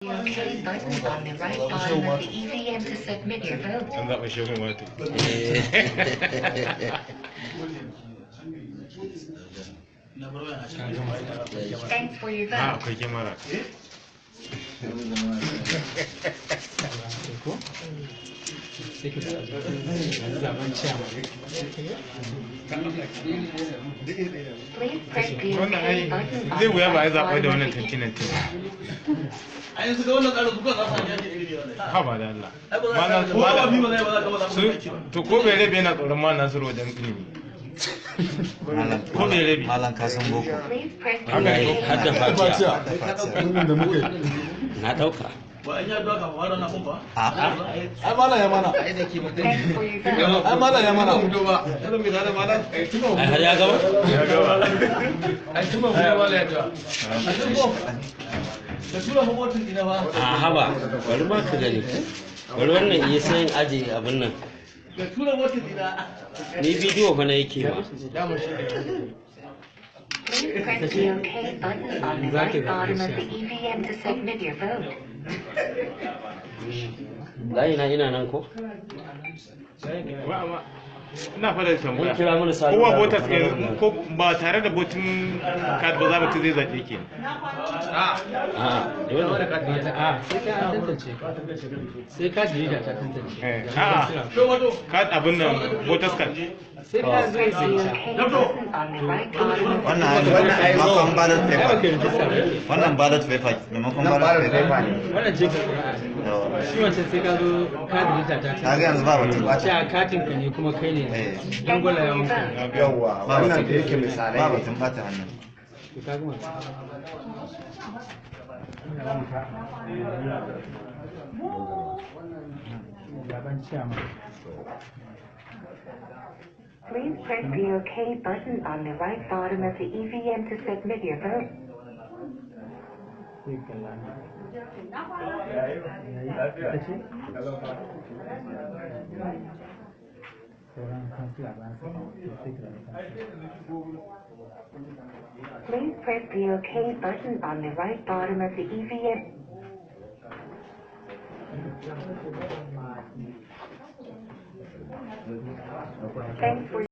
OK button on the right bottom of the EVM to submit your vote. An zaɓa shehun wato. Thanks for your A vote. akwai kyamara. Sai ka zaɓi zaben chairman. Please press the Wannan OK ai button on zai the wuya ba a right zaɓa da bottom wannan of the 2019. A yanzu ga wannan tsarin kuka za su yaki iri ne. Ha ba da Allah. Ai ba za Malam- ko ba bi ba zai ba za ka ba za Su to ko bai rabe yana tsoron ma Nasiru wajen ilimi. Ko bai rabe. Malam ka san boko. Please press the Haka ne. OK Har da button. fatiya. Wannan da muka yi. Na ɗauka. Ba an yi addu'a kafin fara na kun ba. Ai malam ya mana. Thanks for your vote. Ai malam ya mana. Ai har ya gama? Ya gaba. Da tura mabotin ina ba. A haba, bari ma ka gani. Bari wannan iya sayin aji abin nan. Da tura motin ina. Ni bidiyo fa na yake ma. Please press the OK button on the right bottom of the EVM to submit your vote. Layi na ina nan ko? Ba amma ina fara tambaya. Mun kira mana Salihu Kowa da voters Falalu. yanzu ko ba tare da voting card ba za mu ci zai zaɓe ke. A'a, dole. A sai ka tantance, sai ka jarida ta tantance. Eh, a'a. To wato. Card abin nan voters card. Sai ka Press zai the zai OK button on the right bottom of the Wannan maimakon ballot ai ba paper. ka rijista ba. Wannan ballot paper maimakon ballot paper. Wannan jefa ƙuri'a Yawa. shi wancan sai ka zo ka jarida ta Kaga yanzu ba batun bata. cewa katin ka ne kuma kai ne Eh. dangwala yawon ka. Yawwa, Ba wannan batun da yake misalai Ba ne. batun bata hannu. To ka gama. Zaben chairman. Please press the OK button on the right bottom of the EVM to submit your vote. Sai kalla na. Yayi? Ita ce? Sauran kansila bayan sa sai ka zaɓi kansila. Please press the OK button on the right bottom of the EVM. Thanks for